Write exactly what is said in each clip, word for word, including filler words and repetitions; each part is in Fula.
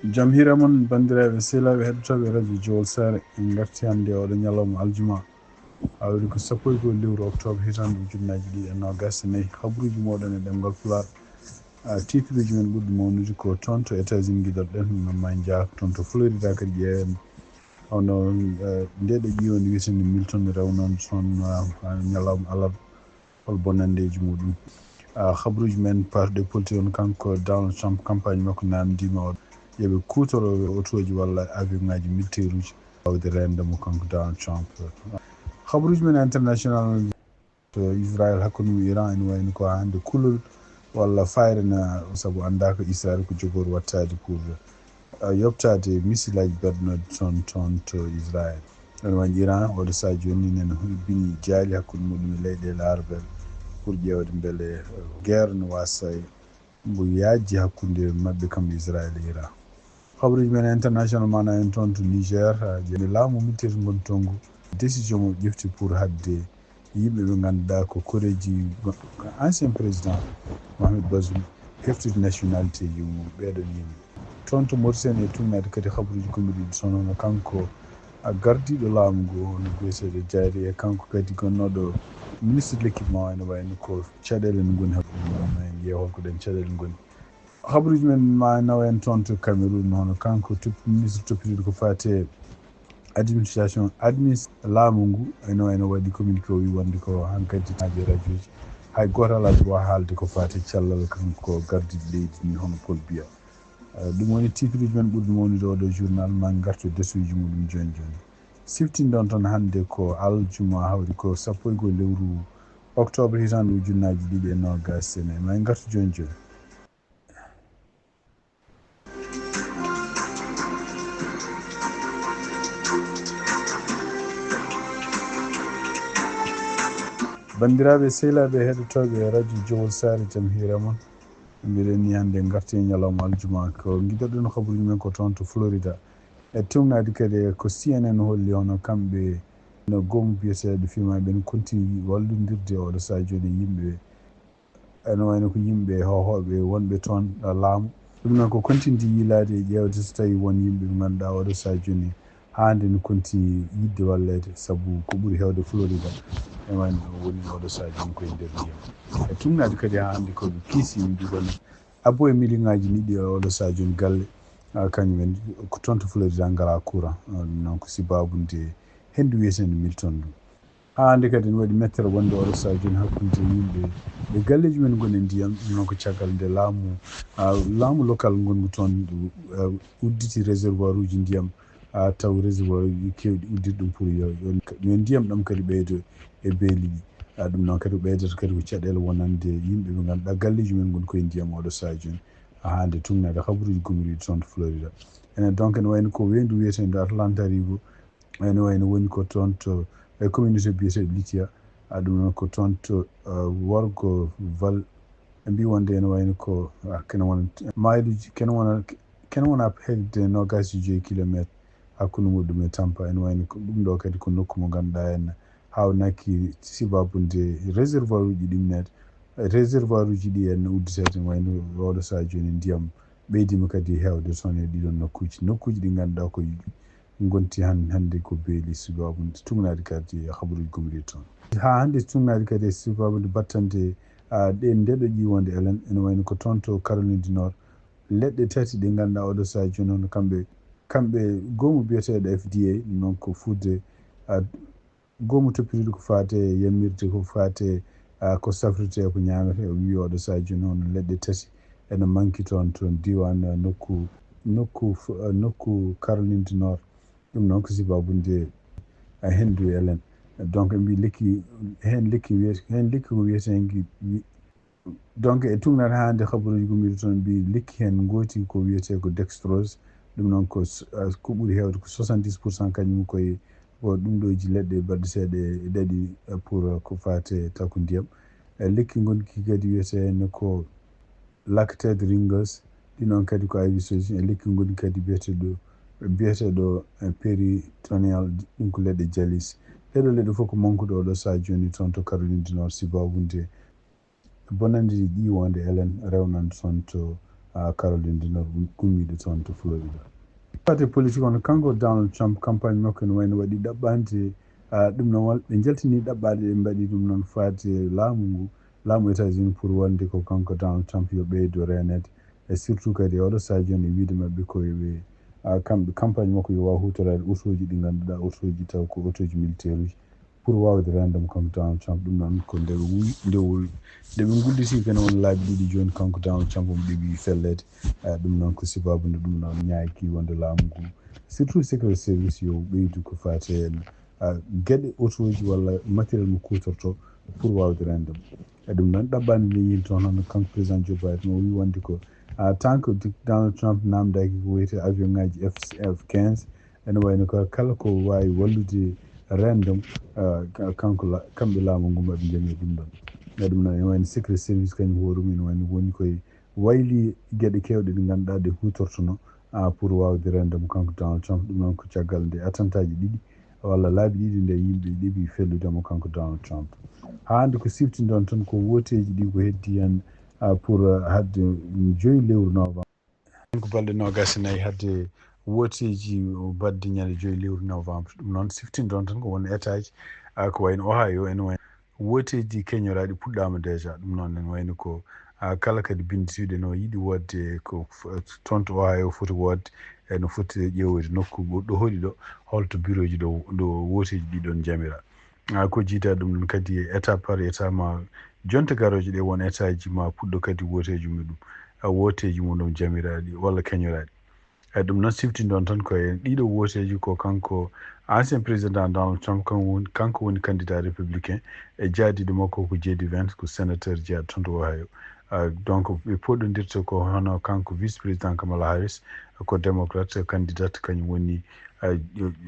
Jam hiira mon, banndiraaɓe sehilaaɓe heɗotooɓe radio Jowol Saare. En ngarti hannde oɗo ñalawma aljuma, awri ko sappo e goo lewru oktoobre, hitaande ujunnaaji ɗiɗi e noogaas e nayi. Habruuji mooɗon e ɗemngal Pulaar. Ah, titre uji men ɓurɗi mawnude ko toon to États-Unis ngiɗoɗen, ma, ma en njaah toon to Florida kadi ƴeewen. Hono, eh, nde ɗo ƴiwonde wiyetende Milton rewnoon toon, ah, ah, ñalawma alarba, hol bonanndeeji muɗum? Ah, habruuji men, parti politique on, kanko Donald Trump, campagne makko naamndiima o yo ɓe kuutoro otooji walla avion ŋaaji militaire uji waawde reende mo, kanko Donald Trump. Habruuji men international, to Israel hakkunde mum Iran, ene wayno ko hannde kulol walla fayre na, sabu anndaa ko Israel ko jogori wattaade pour, uh, yoɓtaade misilaaji baɗnooɗi toon, toon to Israel. Ene wayi Iran, oɗo sahaa jooni nene hulɓini jaali hakkunde muɗum e leyɗeele Arabel pour ƴeewde mbele, uh, guerre no waasa mbo yaajji hakkunde maɓɓe kam Israel e Iran. Habruuji men international mana en toon to Niger, ha joni laamu militaire ngon toon ngu, décision mo ƴefti pour haɗde yimɓe ɓe ngannduɗaa ko koreeji go-, ancien président Mohamed Bazoum heftude nationalité ji mum ɓeeɗon yimɓe. Toon to Mauritanie e tugnaade kadi habruuji gomɗiiɗi toon, hono kanko a gardiiɗo laamu ngu, hono biyeteeɗo Diary, e kanko kadi gonnooɗo ministre de l'équipement, ene wayno ko caɗeele no ngoni hakkunde mum en, ƴeew holko ɗen caɗeele ngoni. Habruuji men ma nawa en toon to Cameroun, hono kanko top-, ministre toppitiiɗo ko faati e administration, adminis-, laamu ngu, ene wayno waɗi communiqué o wi wonde ko hankadi taaje rajooji. Hay gooto alaa droit haalde ko faati e cellal kanko gardiiɗo leydi ni, hono Paul Biya. Eh, ɗum woni titre uji men ɓurɗi mawnude oɗo journal, ma en ngartu e desuuji muɗum jooni jooni. Siftinɗon toon hannde ko aljuma, hawri ko sappo e goo lewru oktoobre hitaande ujunnaaji ɗiɗi e noogaas e nayi. Ma en ngartu jooni jooni. Banndiraaɓe sehilaaɓe heɗotooɓe radio Jowol Saare, jam hiira mon. Mbiɗen ni hannde ngarti e ñalawma aljuma, ko ngiɗoɗen habruuji men ko toon to Florida. E tugnaade kadi ko C N N holli, hono kamɓe no goomu biyeteeɗo FEMA ɓen continue wallondirde oɗo sahaa jooni e yimɓe, ene wayno ko yimɓe hoohooɓe wonɓe toon, eh, laamu. Ɗum noon ko continue yiilaade e ƴeewde so tawii won yimɓe ɓe ngannduɗaa oɗo sahaa jooni haande no continue yiɗde walleede, sabu ko ɓuri heewde Florida ene wayno ɗum woni oɗo sahaa jooni ko e nder ndiyam. E tugnaade kadi haa hannde ko ɓe kiisi yimɓe goni abbo e miliyoŋaaji ɗiɗi e oɗo sahaa jooni galle, ah, kañum en ko toon to Florida ngalaa courant. Ah, ɗum noon ko sibaabu nde henndu wiyeteendu Milton ndu. Haa hannde kadi ene waɗi mettere wonde oɗo sahaa jooni hakkunde yimɓe ɓe galleeji men ngoni e ndiyam, ɗum noon ko caggal nde laamu, ah, laamu local ngongu toon, ah, udditi réservoir uji ndiyam, ah, taw réservoir uji keewɗi udditi ɗum pour yo, yo, yo ndiyam ɗam kadi ɓeydo e beeli ɗi. Ah, ɗum noon kadi ko ɓeydata kadi ko caɗeele wonande yimɓe ɓe ngannduɗaa galleeji men ngoni koye ndiyam oɗo sahaa jooni. Haa hannde tugnaade habruuji gomɗiiɗi toon to Florida. Ene donc ene wayno ko weendu wiyeteendu Atlanta River, ene wayno woni ko toon to e communauté biyeteeɗo Lithia, ah, ɗum noon ko toon to, ah, worgo Val, ɓe mbii wonde ene wayno ko, ah, kene wona mailuuji, kene wona, kene wona hedde noogaas e joy kilomeeter hakkunde muɗum e Tampa. Ene wayno ko ɗum ɗo kadi ko nokku mo ngannduɗaa en haawnaaki sibaabu nde réservoir uji ɗimneede, réservoir uji ɗi en udditeede, wayno oɗo sahaa jooni ndiyam ɓeydiima kadi heewde toon e ɗiɗon nokkuuji. Nokkuuji ɗi ngannduɗaa ko ngonti han-, hannde ko beeli sibaabu nde tugnaade kadi e habruuji gomɗiiɗi toon. Haa hannde tugnaade kadi e sibaabu nde battande, ah, ɗe, nde ɗo ƴiwonde elen, ene wayno ko toon to Caroline du Nord. Leɗɗe tati ɗe ngannduɗaa oɗo sahaa jooni hono kamɓe, kamɓe goomu biyeteeɗo F D A, ɗum noon ko fudde, ah, goomu toppitiiɗo ko faati e yamirde, ko faati e, ah, ko safrirtee, ko ñaametee, o wii oɗo sahaa jooni hono leɗɗe tati ene manki toon, toon diiwaan, ah, nokku, nokku f-, ah, nokku Caroline du Nord. Ɗum noon ko sibaabu nde, ah, henndu elen. Donc, ɓe mbii lekki, heen lekki wiyete-, heen lekki ko wiyeteengi wi-, donc, e tugnaade haa hannde habruuji gomɗiiɗi toon mbii lekki heen ngooti ko wiyetee ko dextrose. Ɗum noon ko s-, ah, ko ɓuri heewde ko soixante-dix pour cent kañum koye ko ɗum ɗooji leɗɗe baɗeteeɗe e ɗaɗi, ah, pour, ah, ko faati e taku ndiyam. E lekki ngonki kadi wiyetee heen ko Lactate Ringus, ɗi noon kadi ko ivisojin, e lekki ngonki kadi biyeteeɗo, biyeteeɗo, eh, peritoneal, ɗum ko leɗɗe jalis. Ɗeɗo leɗɗe fof ko mankuɗo oɗo sahaa jooni toon to Caroline du Nord, sibaabu nde bonannde ƴiwonde elen rewnan toon to, Caroline du Nord ummiiɗo toon to Florida. Fati politique on, kanko Donald Trump, campagne makko no wayno waɗi ɗaɓɓante. Ɗum noon wal ɓe njaltini ɗaɓɓaade, ɓe mbaɗi ɗum noon faati laamu ngu, laamu États-Unis, pour wonde ko kanko Donald Trump yo ɓeydo reeneede. E surtout kadi oɗo sadio ne wiide maɓɓe ko ɓe kamɓe campagne makko yo waaw huutoraade otoji ɗi ngannduɗaa otoji taw ko otoji militaire uji, pour waawde reende mo kanko Donald Trump. Ɗum noon ko nde ɓe wuy nde wuy nde ɓe ngulliti kene won laabi ɗiɗi jooni, kanko Donald Trump omo ɗeɓi felleede. Ɗum noon ko sababu nde ɗum noon ñaaki wonde laamu ngu, surtout secret service, yo ɓeydu ko faati heen geɗe otoji walla matériel mo kuutorto pour waawde reende mo. E ɗum noon ɗaɓɓaande nde yinto hono kanko président Joe Biden o wi wonde ko tant que Donald Trump namdaki ko wiyete avion ngaji F F quinze, ene wayno ko kala ko waawi wallude reende mo, kanko kamɓe laamu ngu maɓe njañi ɗum ɗon. E ɗum noon ene wayno secret service kañum hoore mum ene wayno woni koye wayli geɗe kewɗe ɗe ngannduɗaa ɗe huutortono pour waawde reende mo kanko Donald Trump. Ɗum noon ko caggal nde attentat ji ɗiɗi walla laabi ɗiɗi nde yimɓe ɗeɓi fellude mo kanko Donald Trump. Haa hannde ko siftindon tan ko wooteeji ɗi ko heddi heen pour hadde joyi lewru novembre. Ko balɗe noogaas e nayi hadde wooteeji baɗde ñande joyi lewru novembre. Ɗum noon siftindon tan ko won état ji ko wayno Ohio, ene wayno wooteeji keñoraaɗi puɗɗaama déjà. Ɗum noon ene wayno ko kala kadi binnditiiɗo no yiɗi woodde ko toon to Ohio foti woodde, e no foti ƴeewoyde nokku ɗo holi ɗo, holto bureau ji ɗo ɗo wooteeji ɗi ɗon njamira. Ko jiida ɗum noon kadi état par état ma jonte garooje ɗe won état ji ma puɗɗo kadi wooteeji muɗum, wooteeji muɗum jamiraaɗi walla keñoraaɗi. E ɗum noon siftindon tan ko e ɗiɗo wooteeji ko kanko ancien président Donald Trump, kanko woni, kanko woni candidat républicain, e jaadiiɗo makko ko J D Vance, ko sénateur jeyaaɗo toon to Ohio. Donc ɓe poɗondirta ko hono kanko vice président Kamala Harris, ko démocrate candidate, kañum woni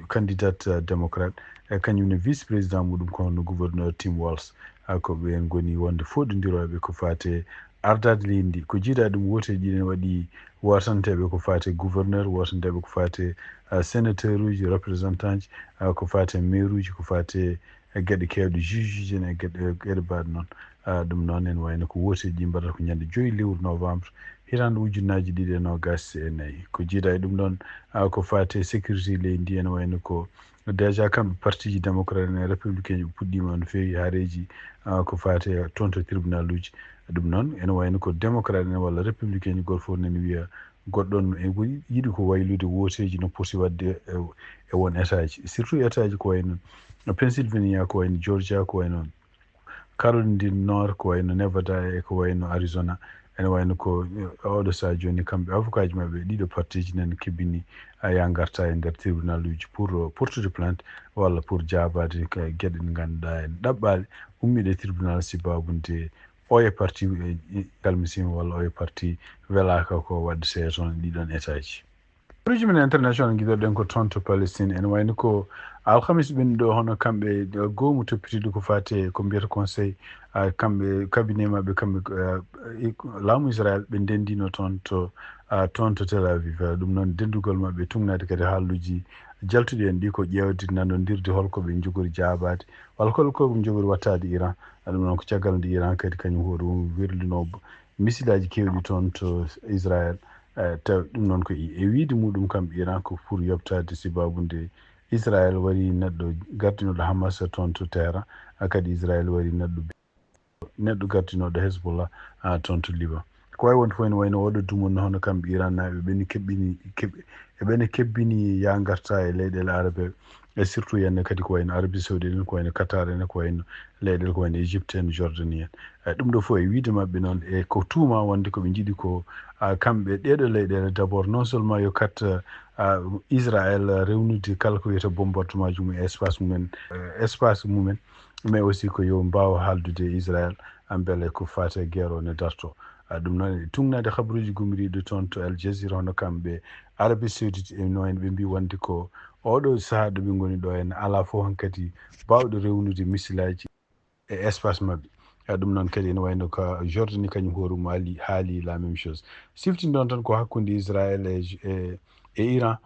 candidate démocrate, e kañum ne vice président muɗum ko hono gouverneur Tim Walz. Ko ɓeen ngoni wonde foɗondirooɓe ko faate ardaade leydi ndi. Ko jiida ɗum wooteeji ɗi ne waɗi watanteeɓe ko faate gouverneur, watanteeɓe ko faate sénateur uji, représentant ji, ko faate maire uji, ko faate e geɗe keewɗe juge uji en e geɗe geɗe mbaɗ noon. Ɗum noon ene wayno ko wooteeji ɗi mbaɗata ko ñande joyi lewru novembre hitande ujunnaaji ɗiɗi e noogaas e nayi. Ko jiida e ɗum ɗon ko faate sécurité leydi ndi ene wayno ko déjà kamɓe parti ji démocrate en e républicain ji ɓe puɗɗiima no feewi haareeji ko faate toon to tribunal uji. Ɗum noon ene wayno ko démocrate en walla républicain ji goto fof nani wiya goɗɗo on e yiɗi ko waylude wooteeji no poti waɗde e won état ji, surtout état ji ko wayno Pennsylvania, ko wayno Georgia, ko wayno Caroline du Nord, ko wayno Nevada e ko wayno Arizona. Ene wayno ko oɗo saha jooni kamɓe avocat ji maɓɓe ɗiɗo parti ji nani kebbini ya ngarta e nder tribunal uji pour portude plainte walla pour jaabaade geɗe ɗe ngannduɗaa en ɗaɓɓaali ummiiɗe tribunal sababu nde oya parti kalmisima walla oya parti welaaka ko waɗde seeya toon e ɗiɗon état ji. Habaruuji men international ngiɗoɗen ko toon to Palestine, ene wayno ko alhamis ɓennuɗo hono kamɓe goomu toppitiiɗo ko faate ko mbiyata conseil, kamɓe cabinet maɓɓe kamɓe laamu Israël ɓe ndendino toon to toon to Tel Aviv. Ɗum noon denndugol maɓɓe tugnaade kadi haalluuji jaltuɗi en ɗi ko ƴeewde nanondirde holko ɓe njogori jaabaade walla holko ɓe njogori wattaade Iran. Ɗum noon ko caggal nde Iran kadi kañum hoore mum werlino misilaaji keewɗi toon to Israël. Taw ɗum noon ko e wiyde muɗum kam Iran ko pour yoɓtaade sababu nde Israël wari neɗɗo gardinooɗo Hamas toon to Tehran, kadi Israël wari neɗɗo neɗɗo gardinooɗo Hezbollah toon to Liban. Ko wayi wonde fof ene wayno oɗo dumunna hono kamɓe Iran naaɓe ɓe ne keɓɓini keɓ eɓe ne kebbini ya ngarta e leyɗeele arabe e surtout yande kadi ko wayno Arabie Saoudite en, ko wayno Qatar en, ko wayno leyɗeele ko wayno Égypte en, Jordanie en. Ɗum ɗo fof e wiyde maɓɓe noon e ko tuuma wonde ko ɓe njiɗi ko kamɓe ɗeeɗo leyɗeele d'abord non seulement yo kat Israël rewnude kala ko wiyata bombardement ji mum e espace mumen espace mumen, mais aussi ko yo mbaaw haaldude e Israël mbele ko faate guerre o ne darto. Ɗum noon e tugnaade habaruuji gumriiɗo toon to Al Jazeera hono kamɓe Arabie Saoudite e no en ɓe mbi wonde ko oɗo sahaa ɗo ɓe ngoni ɗo en alaa fof hankadi baawɗo rewnude misilaaji e espace maɓɓe. Ɗum noon kadi ene wayno ka Jordanie kañum hoore mum haali haali la même chose. Siftindon tan ko hakkunde Israël e e Iran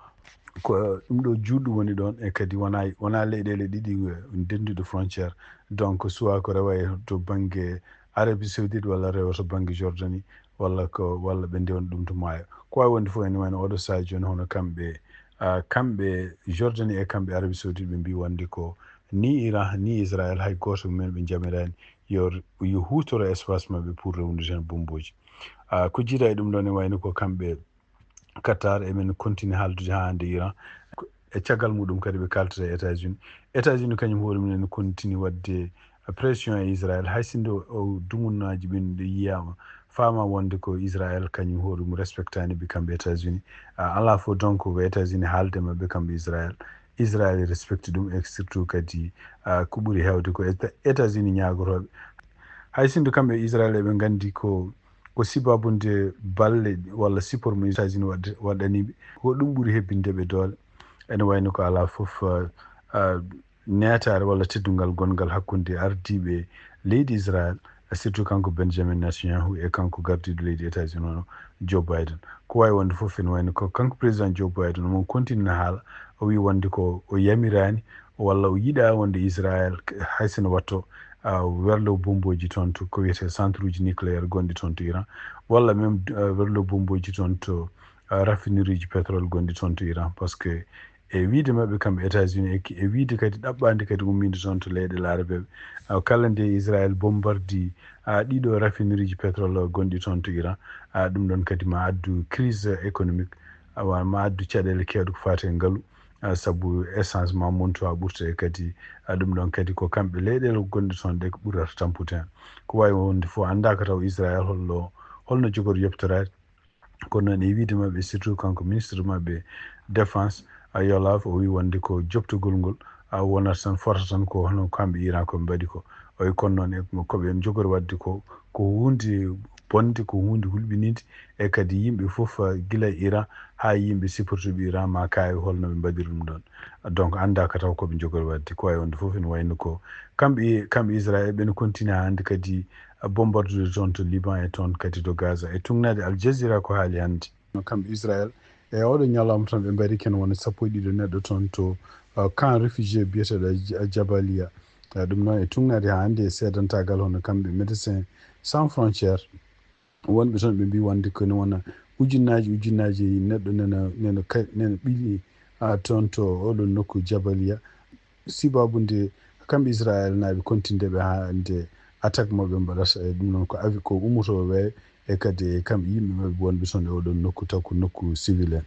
ko ɗum ɗo juutɗo woni ɗon e kadi wona wona leyɗeele ɗiɗi ndenduɗe frontière. Donc soit ko rewa e to bangge Arabie Saoudite walla rewa to bangge Jordanie walla ko, walla ɓe ndewna ɗum to maayo. Ko waawi wonde fof, ene wayno oɗo sahaa jooni, hono kamɓe, ah, kamɓe Jordanie e kamɓe Arabie Saoudite, ɓe mbii wonde ko ni Iran, ni Israël, hay gooto mum en ɓe njamiraani yo, yo huutoro espace maɓɓe pour rewnude heen bommbooji. Ah, ko jiida e ɗum ɗoon, ene wayno ko kamɓe Qatar, emin continue haaldude haa hannde Iran. E caggal muɗum kadi ɓe kaaltata e États-Unis. États-Unis kañum hoore mum ene continue waɗde pression e Israël. Hay sinno o dumunnaaji ɓen ɗi yiyaama, faama wonde ko Israël kañum hoore mum respectaani ɓe kamɓe États-Unis. Ah, alaa fof donc ko États-Unis haalde maɓɓe kamɓe Israël. Israël respecte ɗum, et surtout kadi, ah, ko ɓuri heewde ko Éta-, États-Unis ñaagotooɓe. Hay sinno kamɓe Israël eɓe nganndi ko, ko sibaabu nde balle walla support mo États-Unis waɗ-, waɗani ɓe, ko ɗum ɓuri hebbinde ɓe doole. Ene wayno ko alaa fof, ah, ah, neetaare walla teddungal gonngal hakkunde ardiiɓe leydi Israël, surtout kanko Benjamin Netanyahu e kanko gardiiɗo leydi États-Unis, hono Joe Biden. Ko waawi wonde fof, ene wayno ko kanko président Joe Biden, omo continue haala, o wii wonde ko o yamiraani walla o yiɗaa wonde Israël hay sinno waɗto, ah, werlo bommbooji toon to ko wiyetee centre uji nucléaire gonɗi toon to Iran, walla même, ah, werlo bommbooji toon to, ah, raffinerie ji pétrole gonɗi toon to Iran, parce que e wiyde maɓɓe kamɓe États-Unis e, e wiyde kadi ɗaɓɓaande kadi ummiinde toon to leyɗe laarabeeɓe. Ah, kala nde Israël bombardi, ah, ɗiɗo raffinerie ji pétrole gonɗi toon to Iran, ah, ɗum ɗoon kadi ma addu crise économique, awa ma addu caɗeele keewɗe ko faati e ngalu, ah, sabu essence ma montu haa ɓurta e kadi, ah, ɗum ɗoon kadi ko kamɓe leyɗeele gonɗe toon ɗe ko ɓurata tampude heen. Ko waawi wonde fof anndaaka taw Israël holno, holno jogori yoɓtoraade. Kono noon e wiyde maɓɓe, surtout kanko ministre maɓɓe défense, a Yolav, o wii wonde ko joɓtogol ngol, a wonata tan, fota tan ko hono kamɓe Iran ko ɓe mbaɗi ko. O wii kono noon e ko ɓe njogori waɗde ko, ko huunde bonde, ko huunde hulɓininde, e kadi yimɓe fof, ah, gila e Iran haa yimɓe supportuɓe Iran ma kaawi holno ɓe mbaɗiri ɗum ɗoon. Donc anndaaka taw ko ɓe njogori waɗde. Ko waawi wonde fof ene wayno ko kamɓe, kamɓe Israël ɓe no continue hannde kadi bombardude toon to Liban e toon kadi to Gaza. E tugnaade Al Jazeera ko haali hannde. No kamɓe Israël, e oɗo ñalawma tan ɓe mbaɗi kene wona sappo e ɗiɗo neɗɗo toon to, uh, camp réfugié biyeteeɗo J-, Jabalia. Uh, ɗum noon e tugnaade haa hannde e seedantaagal hono kamɓe Médecins Sans Frontières, wonɓe toon ɓe mbii wonde ko ene wona ujunnaaji, ujunnaaji neɗɗo nena, nena ka-, nena ɓili, uh, toon to oɗon nokku Jabalia. Sibaabu nde kamɓe Israël naaɓe continue ɓe haa nde attaque maɓɓe mbaɗata, e ɗum noon ko avi-, ko ummotooɓe e kadi e kamɓe yimɓe maɓɓe wonɓe toon e oɗon nokku, taw ko nokku civil en.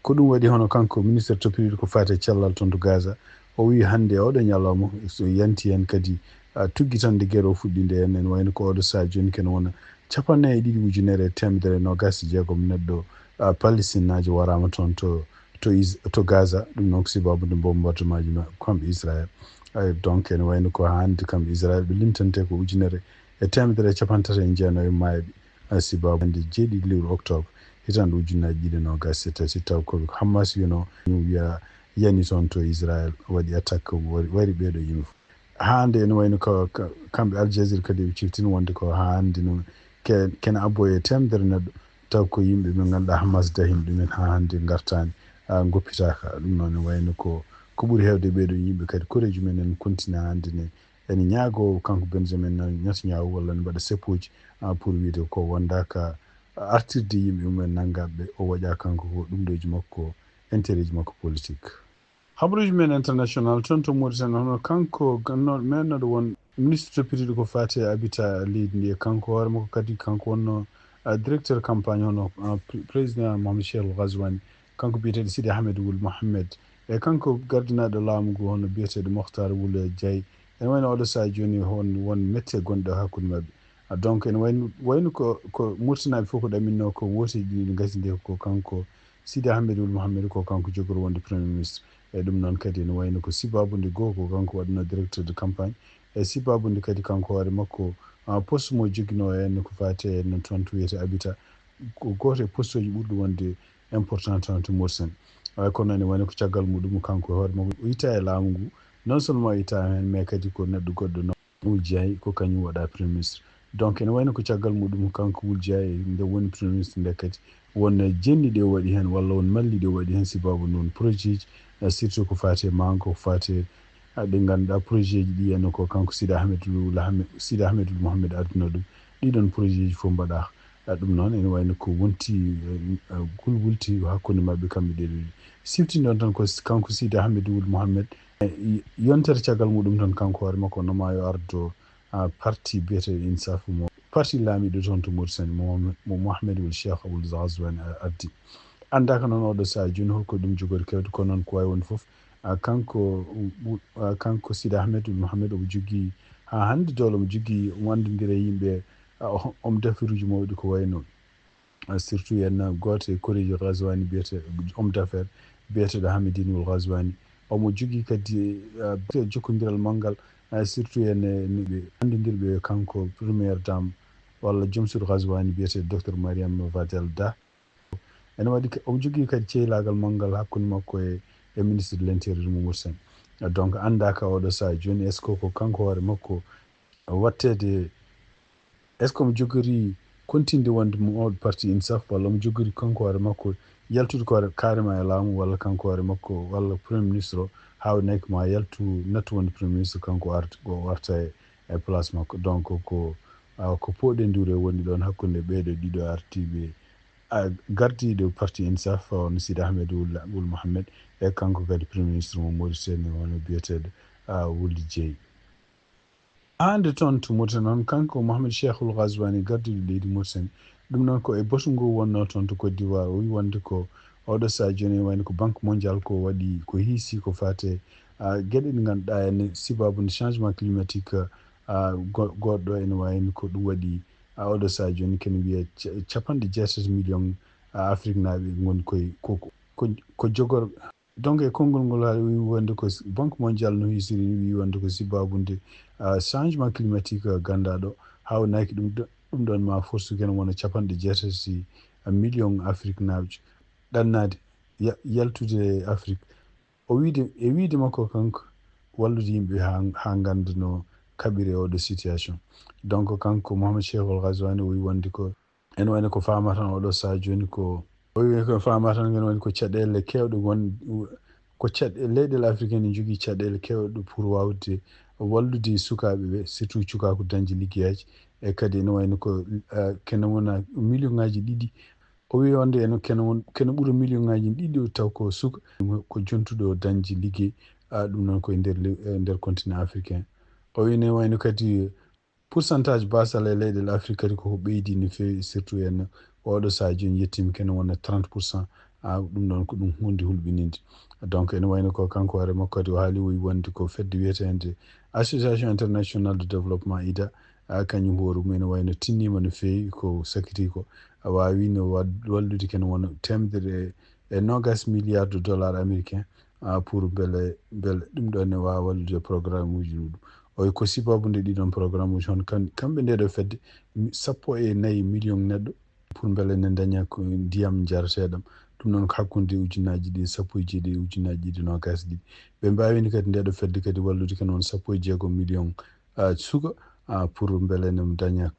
Ko ɗum waɗi hono kanko ministre toppitiiɗo ko faati e cellal toon to Gaza, o wii hannde e oɗo ñalawma so yanti heen kadi, a, tuggitande gere o fuɗɗi nde heen, ene wayno ko oɗo sahaa jooni kene wona capanɗe nayi e ɗiɗi ujunere e teemedere e noogaas e jeegom neɗɗo, a, Palestinaajo waraama toon to to Is-, to Gaza, ɗum noon ko sibaabu nde bombardemaaji ma-, kamɓe Israël. Ay, donc, ene wayno ko hannde kamɓe Israël ɓe limtante ko ujunere e teemedere e capanɗe tati e jeenayo maayɓe, ay, sibaabu hannde jeeɗiɗi lewru octobre, hitaande ujunnaaji ɗiɗi e noogaas e tati, taw ko Hamas wiyno, wiya yani toon to Israël, waɗi attaque, wari, wari ɓeeɗo yimɓe fof. Haa hannde ene wayno ko, ko kamɓe Al Jazeera kadi ɓe ciftino wonde ko haa hannde no ke-, kene abbo e teemedere neɗɗo, taw ko yimɓe ɓe ngannduɗaa Hamas dahini ɗumen haa hannde ngartaani, a, ngoppitaaka. Ɗum noon ne wayno ko, ko ɓuri heewde ɓeeɗo yimɓe kadi koreeji men en continue haa hannde ne ene ñaagoo kanko Benjamin Netanyahu walla ne mbaɗa seppooji, a, pour wiyde ko wondaaka artirde yimɓe mum en nanngaɓe o waɗa kanko ko ɗum ɗooji makko, intérêt ji makko politique. Habaruuji men international toon to Mauritanie, hono kanko gannooɗo men aɗa won ministre toppitiiɗo ko faati e habitat leydi ndi, e kanko hoore makko kadi, kanko wonno, ah, directeur campagne hono, ah, pr-, président Mohamed Cheikh Ghazouani, kanko biyeteeɗo Sidi Ahmed Wul Mohamed, e kanko gardinaaɗo laamu ngu hono biyeteeɗo Mokhtar Wul Diaye. Ene wayno oɗo sahaa jooni won, won mette gonɗo hakkunde maɓɓe. Ah, donc, ene wayno, wayno ko, ko Mauritanie fof ko ɗaminno ko woote ɗiɗi ɗi ngasi nde ko kanko Sidi Ahmed Wul Mohamed ko kanko jogori wonde premier ministre. E ɗum noon kadi ene wayno ko sibaabu nde goo ko kanko waɗno directeur de campagne. E sibaabu nde kadi kanko hoore makko, ah, poste mo joginoo heen ko faati heen toon to wiyetee habitat. Ko gooto e poste uji ɓurɗi wonde important toon to Mauritanie. Ah, kono ene wayno ko caggal muɗum kanko hoore makko o yita e laamu ngu. Non seulement o yita heen, mais kadi ko neɗɗo goɗɗo Wul Diaye ko kañum waɗa premier ministre. Donc ene wayno ko caggal muɗum kanko Wul Diaye nde woni premier ministre nde kadi won jenni ɗi o waɗi heen walla won malli ɗi o waɗi heen sibaabu noon projet ji, eh, surtout ko faati e mango, ko faati e, ah, ɗi ngannduɗaa projet ji ɗi ene ko kanko Sidi Ahmed Wul Ahmed, Sidi Ahmed Wul Mohamed ardino ɗum. Ɗiɗon projet ji fof mbaɗaaka. Ɗum noon ene wayno ko wonti gulgulti hakkunde maɓɓe kamɓe ɗiɗo. Sifti noon tan ko kanko Sidi Ahmed Wul Mohamed, yontere caggal muɗum tan kanko hoore makko noma yo ardo parti biyeteeɗo Insaf mo parti laamiiɗo toon to Mauritanie mo Mohamed Wul Cheikh Wul Ghazouani ardi. Anndaaka noon oɗo sahaa jooni holko ɗum jogori kewde, kono noon ko wayi won fof kanko kanko Sidi Ahmed Wul Mohamed omo jogii haa hannde doole, omo jogii omo anndondira e yimɓe homme d'affaires uji mawɗi ko wayno surtout en gooto e koreejo Ghazouani biyete homme d'affaires biyeteeɗo Hamidine Wul Ghazouani. Omo jogii kadi jokkondiral manngal surtout en ɓe anndondirɓe kanko première dame walla joom suudu Ghazouani biyeteeɗo docteur Mariam Vadel Da. Ene waɗi omo jogii kadi ceylaagal manngal hakkunde makko e e ministre de l'intérieur mo Mauritanie. Donc anndaaka oɗo sahaa jooni est-ce que ko kanko hoore makko waɗteede est-ce que omo jogori kontinde wonde mo oɗo parti Insaf walla omo jogori kanko hoore makko yaltude ko carrément e laamu walla kanko hoore makko walla premier ministre o haawnaki ma yaltu nattu wonde premier ministre kanko arta o arta e place makko. Donc ko ko pooɗe ndure woni ɗoon hakkunde ɓeeɗo ɗiɗo artiiɓe gardiiɗo parti Insaf on Sidi Ahmed Wul Mohamed e kanko kadi premier ministre mo Mauritanie wano biyeteeɗo Wuldi Jeey. Hannde toon to Mauritanie noon kanko Mohamed Cheikh Wul Ghazouani gardiiɗo leydi Mauritanie. Ɗum noon ko e batu ngu wonnoo toon to Côte d'Ivoire o wi wonde ko oɗo sahaa jooni wayno ko Banque Mondiale ko waɗi ko hiisi ko faate geɗe ɗe ngannduɗaa ene sibaabu nde changement climatique goɗɗo ene wayno ko ɗum waɗi oɗo sahaa jooni kene wiya capanɗe jeetati million Afrique naaɓe ngoni koye ko ko jogor donc e konngol ngol haa wi wonde ko Banque Mondiale no hisiri ni wi wonde ko sibaabu nde changement climatique ganndaɗo haawnaki ɗum ɗum ɗon ma force kene wona capanɗe jeetati million Afrique naaɓe ɗannaade yaltude Afrique. O wiide e wiide makko kanko wallude yimɓe haa haa ngannda no kaɓiri e oɗo situation. Donc kanko Mohamed Cheikh Ould Ghazouani o wi wonde ko ene wayno ko faama tan oɗo sahaa jooni ko o wi ko faama tan ene wayno ko caɗeele kewɗe won ko caɗe leyɗeele Afrique ene jogii caɗeele kewɗe pour waawde wallude sukaaɓe ɓe surtout cukaaku dañde liggeyaaji e kadi ene wayno ko kene wona million ngaaji ɗiɗi. O wi wonde ene kene won kene ɓura million ngaaji ɗiɗi taw ko suka ko jontuɗo dañde liggey ɗum noon ko e nder e nder continent africain. O wi ne wayno kadi pourcentage basal e leyɗeele Afrique kadi koko ɓeydi no feewi surtout en oɗo sahaa jooni yettiima kene wona trente pour cent. Ɗum ɗon ko ɗum hunde hulɓininde. Donc ene wayno ko kanko hoore makko kadi o haali o wi wonde ko fedde wiyeteende Association Internationale de Développement ida kañum hoore mum ene wayno tinniima no feewi ko sakkiti ko waawino wallude kene wona teemedere e noogaas milliards de dollars américains pour mbele mbele ɗum ɗon ne waawa wallude programme uji muɗum. O wi ko sibaabu nde ɗiɗon programme uji hono kamɓe nde ɗo fedde sappo e nayi million neɗɗo pour mbele ne daña ko ndiyam jarateeɗam. Ɗum noon ko hakkunde ujunnaaji ɗi sappo e jeeɗiɗi ujunnaaji ɗiɗi noogaas ɗiɗi. Ɓe mbaawino kadi nde ɗo fedde kadi wallude kadi won sappo e jeego million suka pour mbele ne daña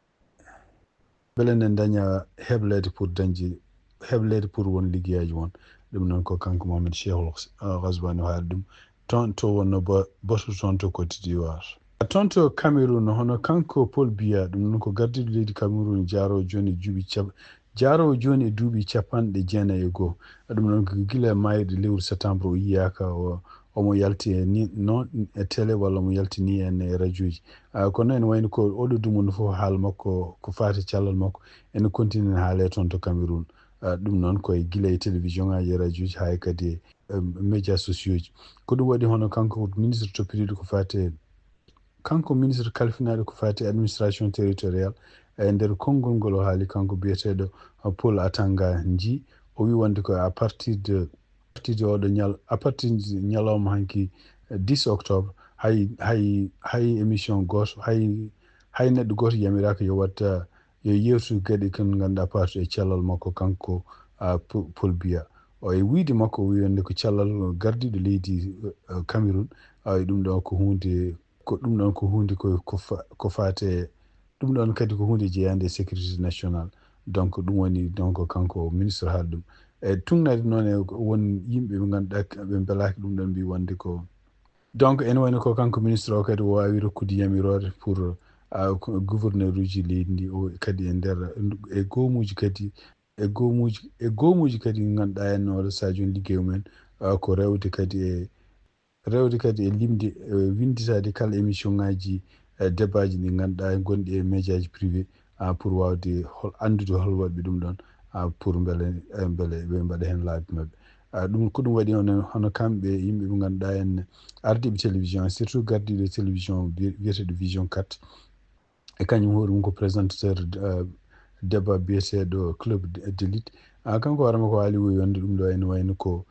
mbele ne daña hebleede pour dañde hebleede pour won liggeyaaji won. Ɗum noon ko kanko Mohamed Cheikhul Ghazouani o haali ɗum toon to wonno batu toon to Côte d'Ivoire. Toon to Cameroun hono kanko Paul Biya ɗum noon ko gardiiɗo leydi Cameroun jaaroo jooni e duuɓi cap jaaroo jooni e duuɓi capanɗe jeenayi e goo. Ɗum noon ko gila maayde lewru septembre o yiyaaka o omo yalti e ni noon e télé walla omo yalti ni en e rajooji. Kono ene wayno ko oɗo dumunna fof haala makko ko faati callal makko ene continue haale toon to Cameroun. Ɗum noon koye gila e télévision ngaji e rajooji haa e kadi e média sociaux ji. Ko ɗum waɗi hono kanko ministre toppitiiɗo ko faati kanko ministre kalfinaaɗo ko faati administration territorial e nder konngol ngol o haali kanko biyeteeɗo Paul Atanga Nji o wi wonde ko à partir de artide oɗo ñal à partir ñalawma hanki dix octobre hay hay hay émission gooto hay hay neɗɗo gooto yamiraaka yo watta yo yewtu geɗe kon ngannduɗaa parti e cellal makko kanko Paul Biya. O e wiyde makko o wi wonde ko cellal gardiiɗo leydi Cameroun. Awa ɗum ɗo ko huunde ko ɗum ɗon ko huunde ko ko faate ɗum ɗon kadi ko huunde jeyaande e sécurité nationale. Donc ɗum woni donc kanko ministre haali ɗum e tuŋnaade noon e won yimɓe ɓe ngannduɗaa ɓe mbelaaki ɗum ɗon mbi wonde ko donc ene wayno ko kanko ministre o kadi o waawi rokkude yamiroore pour gouverneur uji leydi ndi o kadi e nder e goomuuji kadi e goomuuji e goomuuji kadi ngannduɗaa en oɗo sadio liggey mumen ko rewde kadi e rewde kadi e limde winnditaade kala émission ngaji e débat ji ɗi ngannduɗaa gonɗi e média ji privé pour waawde hol anndude hol waɗɓe ɗum ɗon pour mbele mbele ɓe mbaɗa heen laabi maɓɓe. Ɗum ko ɗum waɗi hono hono kamɓe yimɓe ɓe ngannduɗaa en ardiiɓe télévision surtout gardiiɗo télévision wiyeteeɗo vision quatre e kañum hoore mum ko présentateur débat biyeteeɗo club d'élite. Kanko hoore makko haali o wonde ɗum ɗo ene wayno ko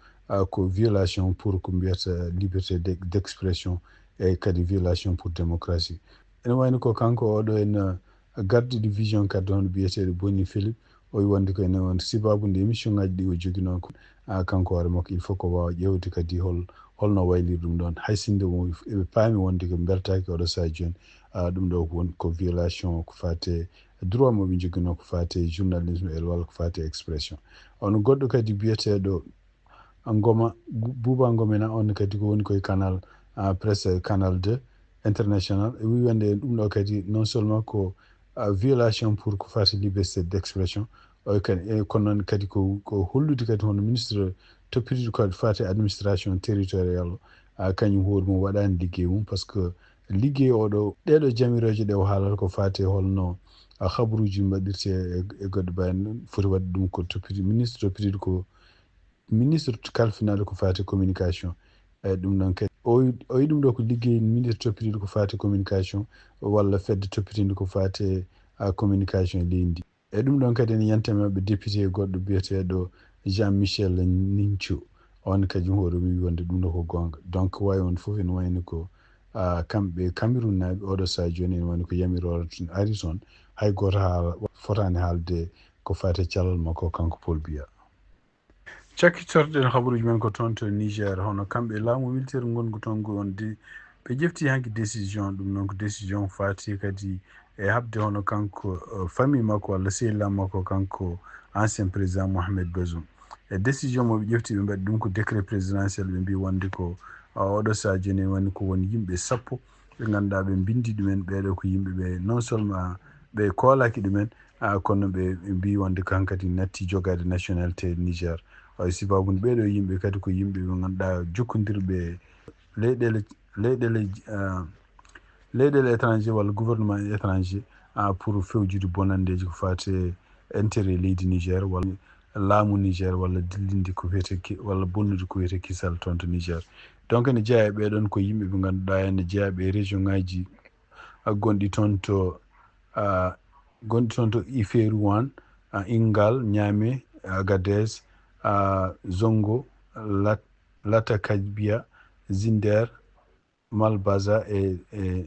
ko violation pour ko mbiyata liberté d'expression e kadi violation pour démocratie. Ene wayno ko kanko oɗo en gardiiɗo vision quatre hono biyeteeɗo Boni Philippe o wi wonde ko ene on sibabu nde émission ngaji ɗi o joginoo ko kanko hoore makko il faut ko waawa ƴeewde kadi hol holno wayliri ɗum ɗon hay sinde eɓe paami wonde ko mbeltaaki oɗo sadio jooni ɗum ɗo won ko violation ko faate droit mo ɓe joginoo ko faate journalisme e walla ko faate expression. On goɗɗo kadi biyeteeɗo Ngoma Buuba Ngomena on kadi ko woni koye canal presse canal deux international e wi wonde ɗum ɗo kadi non seulement ko violation pour ko faate liberté d'expression kono noon kadi ko hollude kadi hono ministre toppitiiɗo ko faate administration territorial o kañum hoore mum waɗaani liggey mum par ce que liggey oɗo ɗeɗo jamirooje ɗe o haalata ko faate holno habaruuji mbaɗirte e goɗɗo mbawi foti waɗde ɗum ko toppiti ministre toppitiiɗo ko ministre kalfinaɗo ko faate communication e ɗum ɗon kadi o wi ɗum ɗo ko liggey ministre toppitiiɗo ko faate communication walla fedde toppitiinde ko faate communication e leydi ndi. E ɗum ɗon kadi ene yanta maɓɓe député goɗɗo biyeteeɗo Jean Michel Ninco on kadi hoore mum wonde ɗum ɗo ko goonga donc wawi on fof ene wayno ko kamɓe Cameroun naaɓe oɗo saha jooni ene wayno ko yamiroore ari toon hay gooto haala fotaani haalde ko faati e calal makko kanko Paul Biya. Cakkitorɗen habaruuji men ko toon to Niger hono kamɓe laamu militaire ngongu toon ngu on de ɓe ƴefti hanki décision ɗum noon ko décision faati kadi e haɓde hono kanko famille makko walla sehilaaɓe makko kanko ancien président Mohamed Bazoum. E décision mo ɓe ƴefti ɓe mbaɗi ɗum ko décret présidentiel ɓe mbi wonde ko oɗo saha jooni woni ko won yimɓe sappo ɓe ngannduɗaa ɓe mbinndi ɗumen ɓeeɗo ko yimɓe ɓe non seulement ɓe koolaaki ɗumen kono ɓe mbi wonde ko hankadi natti jogaade nationalité Niger. Sibabu ɓeeɗo yimɓe kadi ko yimɓe ɓe ngannduɗaa jokkondirɓe leyɗeele leyɗeele leyɗeele étranger walla gouvernement étranger pour fewjude bonanndeeji ko faati e intérêt leydi Niger walla laamu Niger walla dillinde ko wiyetee walla bonnude ko wiyetee kisal toon to Niger. Donc ene jeyaa e ɓee ɗoon ko yimɓe ɓe ngannduɗaa ene jeyaa ɓe région ngaji gonɗi toon to gonɗi toon to Ifeeruwan, Ingal, Niamey, Agadez, Zongo, Latakabia, Zinder, Malbaza e e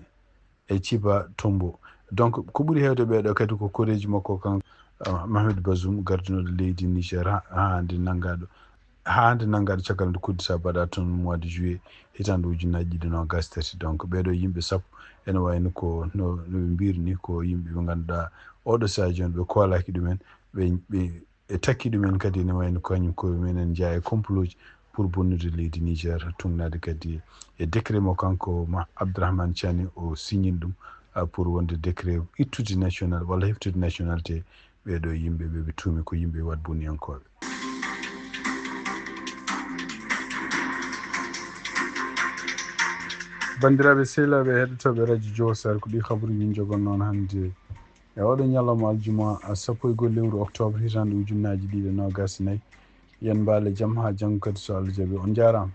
e Ciba Tombo. Donc ko ɓuri heewde ɓee ɗoo kadi ko koreeji makko kan Mahamed Bazoum gardinooɗo leydi Niger haa hannde nanngaaɗo haa hannde nanngaaɗo caggal nde kuddita baɗa toon mois de juillet hitaande ujunnaaji ɗiɗi noogaas tati. Donc ɓee ɗoo yimɓe sappo ene wayno ko no no ɓe mbiri ni ko yimɓe ɓe ngannduɗaa oɗo saha jooni ɓe koolaaki ɗumen ɓe ɓe e takki ɗumen kadi ene wayno kañum ko minen jeyaa e complotji pour bonnude leydi Niger tugnaade kadi e décret mo kanko ma Abdourahmane Tchiani o signini ɗum pour wonde décret ittude national walla heftude nationalité ɓee ɗoo yimɓe ɓe ɓe tuumi ko yimɓe waɗ bonniyankooɓe. Banndiraaɓe sehilaaɓe heɗotooɓe radio Jowasar ko ɗi habaruuji min jogonnoon hannde e oɗo ñalawma aljuma sappo e goho lewru octobre hitaande ujunnaaji ɗiɗi e noogaas e nayi. Yen mbaale jam haa janngo kadi so Allah jaɓi. On njaaraama.